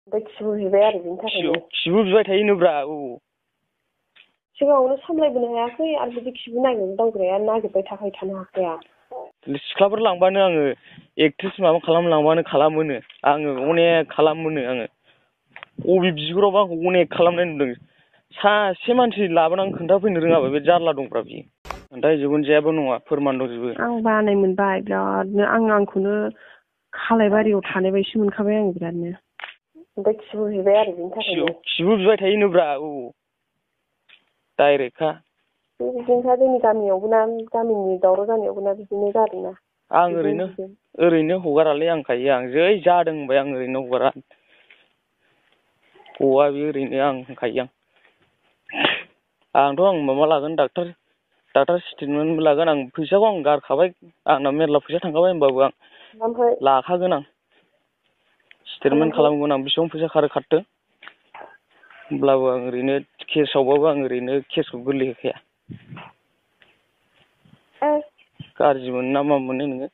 ओमफ्राय खिबु बिबाय आरो बिनि थाखायनो खिबु बिबाय थायोनोब्रा औ सिगाङावनो सामलायबोनो हायाखै आरो बिदि खिबु नागिरग्राया नागिरबाय थानो हाखाया सिख्लाफोर लांबानो आङो एक्ट्रेस माबा खालामलांबानो खालामोनो आङो अनेक खालामोनो आङो अबे बिगुरावबा आंखौ अनेक खालामनाय नुदों सासे मानसि लाबोनानै खोन्थाफैनो रोङाबा बे जारला दंब्रा बियो खोन्थाहैजोबगोन जेबो नङा फोरमान दंजोबो आं बानाय मोनबाय बिरादनो आंखौनो खालायबारियाव थानाय बायदि मोनखाबाय आं बिरादनो ओमफ्राय खिबु बिबाय आरो बिनि थाखायनो खिबु बिबाय थायोनोब्रा औ डाइरेक्टखा बिदिनोखा जोंनि गामियावबो ना गामिनि दावराव जानायावबो ना बिदिनो जादोंना आं ओरैनो हगारालै आं जै जादों होनबाय आं ओरैनो हगारा गवा बे ओरैनो आं होनखायो आंथ' माबा लागोन डाक्टार स्टेटमेन्टबो लागोन आं फैसाखौ आं गारखाबाय आंना मेरला फैसा थांखाबाय होनबाबो आं लाखागोन आं स्टेटमेन्ट खालामगोन आं बेसेबां फैसा खारथों होमब्लाबो आं ओरैनो केसआवबाबो आं ओरैनो केसखौ गोरलै होखाया गाज्रि मोनो ना मा मोनो नोङो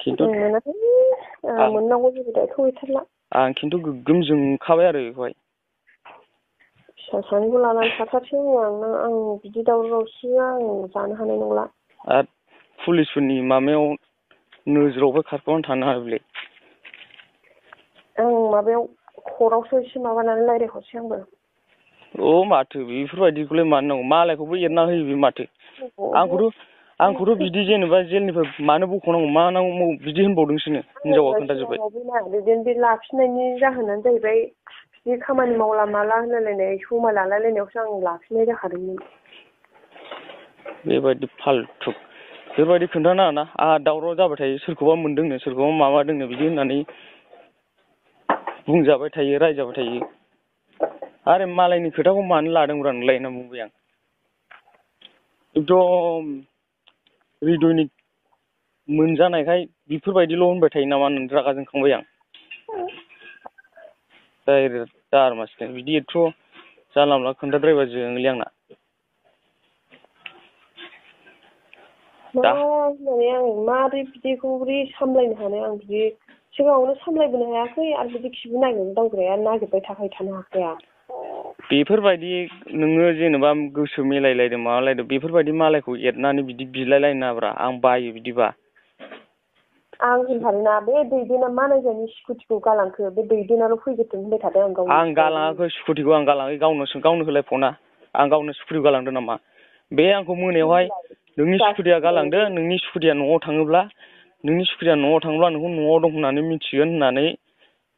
खिन्थु मोननांगौ जेबो दायथ' गैथारला आं खिन्थु गोग्गोम जोंखाबाय आरो बेखौहाय फिसा सानैखौ लानानै थाथारसै आं बिदि दावराव दावसिया आं जानो हानाय नंला आरो पुलिसफोरनि माबायाव नोजोरावबो खारफानानै थानो हायालै आं माबायाव कर्टआवसो एसे माबानानै रायज्लायहरसै आंबो अ माथो बेफोरबायदिखौलाय मानो नांगौ मालायखौबो एरना होयो बे माथो आंखौथ' बिदि जेनेबा जेलनिफ्राय मानो बख'नांगौ मा नांगौ बिदि होनबावदोंसोनो हिनजावा खोन्थाजोब्बाय बिदिनो बे लाफिननायनि जाहोनानो जाहैबाय बिदि खामानि मावला माला होनलायलायनाय समाय लालायलायनायावसो आं लाफिननाय जाखादोंमोन बेबायदि फाल्थु बेबायदि खोन्थानाङा ना आंहा दावराव जाबाय थायो सोरखौबा मोनदोंनो सोरखौबा माबादोंनो बिदि होननानै बुंजाबाय थायो रायजाबाय थायो आरो मालायनि खोथाखौ मानो लादोंब्रा नोंलाय होनना बुंबाय आं एकदम हृदयनि मोनजानायखाय बेफोरबायदिल' होनबाय थायो नामा होननानै रागा जोंखांबाय आं डाइरेक्ट दारमासिनो बिदि एथ' जानला मोनला खोन्थाद्रायबा जोङोलै आंना होननानै आं माबोरै बिदिखौ बोरै सामलायनो हानो आं बिदि सिगाङावनो सामलायबोनो हायाखै आरो बिदि खिबु नागिरग्राया नागिरबाय थानो हाखाया बेफोरबायदि नोङो जेनेबा गोसो मिलायलायदों माबालायदों बेफोरबायदि मालायखौ एरनानै बिदि बिलायलायनो नाङाब्रा आं बायो बिदिबा आं होनथारोना बे दैदेना मा नायजानि स्कुटिखौ गालांखो बे दैदेनाल' फैग्रोथों होनबाय थादों आं गालाङाखै स्कुटिखौ आं गालाङाखै गावनो होलायफना आं गावनो स्कुटिखौ गालांदों नामा बे आंखौ मोनायावहाय नोंनि स्कुटिया गालांदो नोंनि स्कुटिया न'आव थाङोब्ला नोंखौ न'आव दं होननानै मिथिगोन होननानै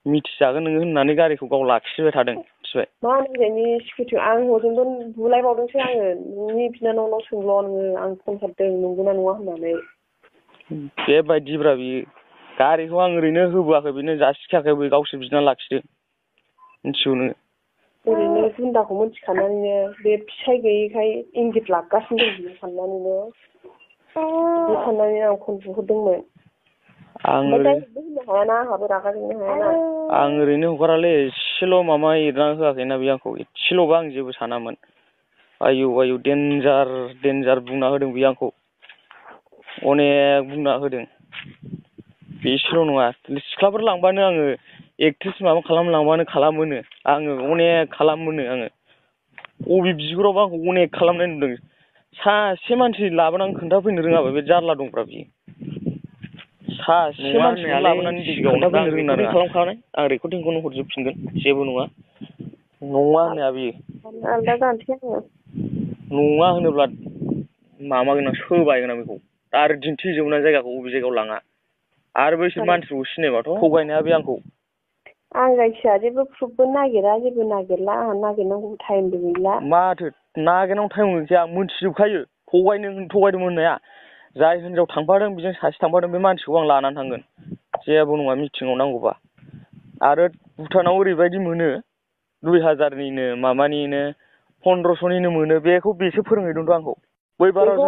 मिथिजागोन नोङो होननानै गारिखौ गाव लाखिबाय थादों मिथिबाय मा नायजानि स्कुटियाव आं हजोंबो बुलायबावदोंसो आङो नोंनि बिनानावनाव सोंल' नोङो आं फन हरदों नंगौना नङा होननानै बेबायदिब्रा बियो गारिखौ आं ओरैनो होबोआखै बेनो जासिखायाखै बे गावसोर बिना लाखिदों मिथिगौ नोङो ओरैनो गुन्दाखौ मिथिखानानैनो बे फिसाय गैयैखाय इंगित लागासिनो दं बियो साननानैनो बिदि साननानै आं फन बुहरदोंमोन आं ओरैनो हगारालै एसेल' माबा एरना होआखैना बे आंखौ एसेल'बा आं जेबो सानामोन आयौ देन्जार बुंना होदों बे आंखौ अनेक बुंना होदों बेसेल' नङा सिख्लाफोर लांबानो आङो एक्ट्रेस माबा खालामलांबानो खालामोनो आङो अनेक खालामोनो आङो अबे बिगुरावबा आंखौ अनेक खालामनाय नुदों सासे मानसि लाबोनानै खोन्थाफैनो रोङाबा बे जारला दंब्रा बियो सासे मानसिखौ लाबोनानै खोन्थाफैनो रोंना रोङा खालामखानाय आं रेकर्डिंखौनो हरजोबफिनगोन जेबो नङा होननाया बियो आलदा जानोसै आङो नङा होनोब्ला माबागोन आं सोबायगोन आं बेखौ आरो दिन्थिजोबना जायगाखौ बबे जायगायाव लाङा आरो बैसोर मानसिखौ सिनायबाथ' थगायनाया बे आंखौ आं जायखिया जेबो प्रुफबो जेबो नागिरला आंहा नागिरनांगौ टाइमबो गैला माथो नागिरनांगौ टाइम गैया आं मोनथिजोबखायो थगायदों होननाया जाय हिनजाव थांफादों बेजों सासे थांफादों बे मानसिखौ आं लानानै थांगोन जेबो नङा मिटिङाव नांगौबा आरो भुटानाव ओरैबायदि मोनो 2000निनो माबानिनो 1500निनो मोनो बेखौ बेसो फोरोंहैदोंथ' आंखौ बै बाराव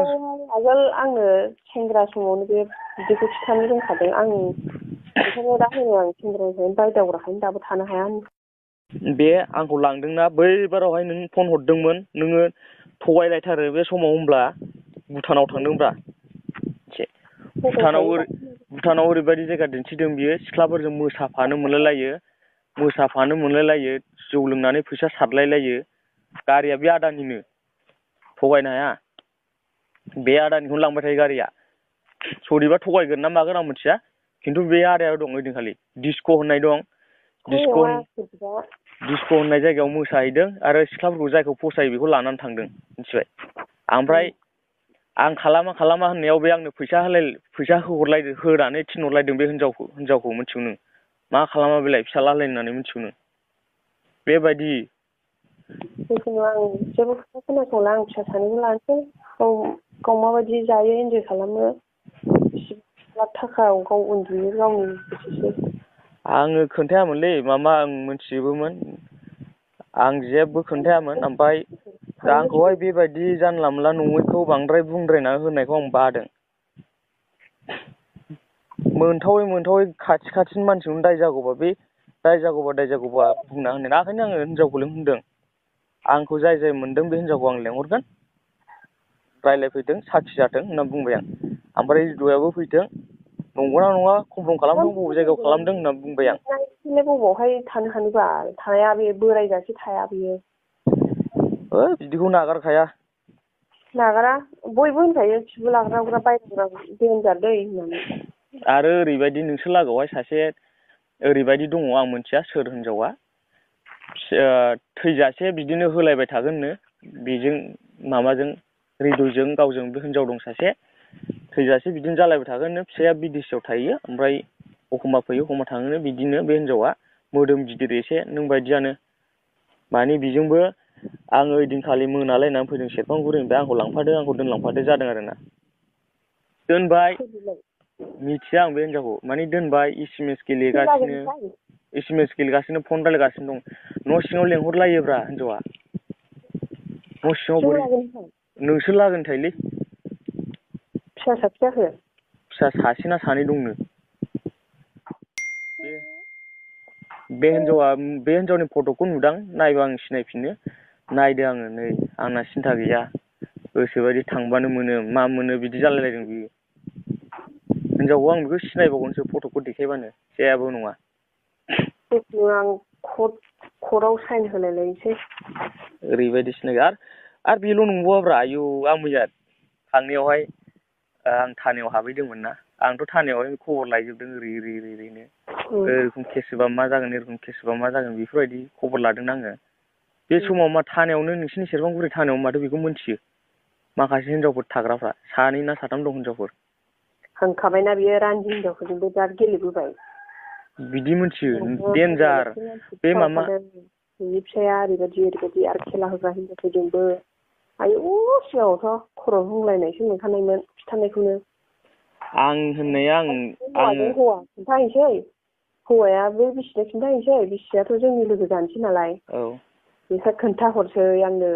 आगोल आंनो सेंग्रा समावनो बे बिदिखौ खिथानो रोंखादों आं ओंखायनो दा होनो आं सेंग्रानिफ्रायनो बायदावग्राखायनो दाबो थानो हाया बे आंखौ लांदोंना बै बारावहाय नों फन हरदोंमोन नोङो थगायलायथारो बे समाव होनब्ला भुटानाव थांदोंब्रा भुटानाव ओरैबायदि जायगा दिन्थिदों बियो सिख्लाफोरजों मोसाफानो मोनलायलायो जौ लोंनानै फैसा सारलायलायो गारिया बे आदानिनो थगायनो हाया बे आदानिखौनो लांबाय थायो गारिया सोरनिबा थगायगोन ना मागोन आं मिथिया खिन्थु बे आदायाव दं ओइदिनखालि डिस्क' होननाय दं डिस्क' होननाय जायगायाव मोसाहैदों आरो सिख्लाफोरखौ जायखौ फसायो बेखौ लानानै थांदों मिथिबाय ओमफ्राय आं खालामा होननायाव बे आंनो फैसा होनानै थिनहरलायदों बे हिनजावखौ मिथिगौ नों मा खालामा बेलाय फिसाला होननानै मिथिगौ नों बेबायदि जिखुनु आं जेबो खोथा खोनासंला आं फिसा सानैखौ लानोसै गाव माबायदि जायो इन्जय खालामो लाख थाखायाव गाव उन्दुयो गावनि गोसोसै आङो खोन्थायामोनलै मामा आं मिथिजोबोमोन आं जेबो खोन्थायामोन ओमफ्राय दा आंखौहाय बेबायदि जानला मोनला नङैखौ बांद्राय बुंद्रायना होनायखौ आं बादों मोनथावै खाथिनि मानसिखौनो दाय जागौबा बुंना होनो ओंखायनो आङो हिनजावखौ होनदों आंखौ जाय मोनदों बे हिनजावखौ आं लेंहरगोन रायज्लायफैथों साखि जाथों होनना बुंबाय आं ओमफ्राय हौवायाबो फैथों नंगौना नङा कमफ्रम खालामथों बबे जायगायाव खालामदों होनना बुंबाय आं बबावहाय थानो हानोबा थाया बे बोरायजासे थाया बियो बिदिखौ नागारखाया नागारा बयबो होनखायो खिबु लाग्रा बायग्रा देनजार दै होननानै आरो ओरैबायदि नोंसोर लागोआवहाय सासे ओरैबायदि दङ आं मिथिया सोर हिनजावा थैजासे बिदिनो होलायबाय थागोननो बेजों माबाजों हृदयजों गावजों बे हिनजाव दं सासे थैजासे बिदिनो जालायबाय थागोननो फिसाया बिदेशआव थायो ओमफ्राय एखमबा फैयो एखमबा थाङोनो बिदिनो बे हिनजावा मोदोम गिदिर एसे नों बायदियानो माने बेजोंबो आङो ओइदिनखालि मोनालायनानै फैदों सेरफांगुरिनिफ्राय आंखौ दोनलांफादो जादों आरोना दोनबाय मिथिया आं बे हिनजावखौ माने दोनबाय एस एम एस गेलेगासिनो फन रायलायगासिनो दं न' सिङाव लेंहरलायोब्रा हिनजावा न' सिङाव बोरै नोंसोर लागोनि थायोलै फिसा साबसे जाखो फिसा सासे ना सानै दंनो बे हिनजावनि फट'खौ नुदां नायबा आं सिनायफिनो नायदो आङो नै आंना सिन्था गैया गोसोबायदि थांबानो मोनो मा मोनो बिदि जालायलायदों बियो हिनजावखौ आं बेखौ सिनायबावगोनसो फट'खौ देखायबानो जेबो नङा आं कर्टआव साइन होलायलायनोसै ओरैबायदि सिनायगोन आरो बेल' नंबावाब्रा आयौ आं मैया थांनायावहाय आं थानायाव हाबहैदोंमोन ना आंथ' थानायावहाय खबर लायजोबदों ओरैनो एरखम केस होबा मा जागोन बेफोरबायदि खबर लादों आङो बे समाव मा थानायावनो नोंसिनि सेरफांगुरि थानायाव माथो बेखौ मिथियो माखासे हिनजावफोर थाग्राफ्रा सानै ना साथाम दं हिनजावफोर होनखाबायना बियो रान्दि हिनजावफोरजोंबो बिराद गेलेबोबाय बिदि मिथियो देन्जार बे मामा नोंनि फिसाया ओरैबायदि आरो खेला होग्रा हिनजावफोरजोंबो आयौ सिगाङावथ' खर' बुंलायनायसो मोनखानायमोन खिन्थानायखौनो आं होननाया हौवा खिन्थाहैसै हौवाया बे बिसिनो खिन्थाहैसै बिसियाथ' जोंनि लोगो जानोसै नालाय बेहा खोन्थाहरसै आंनो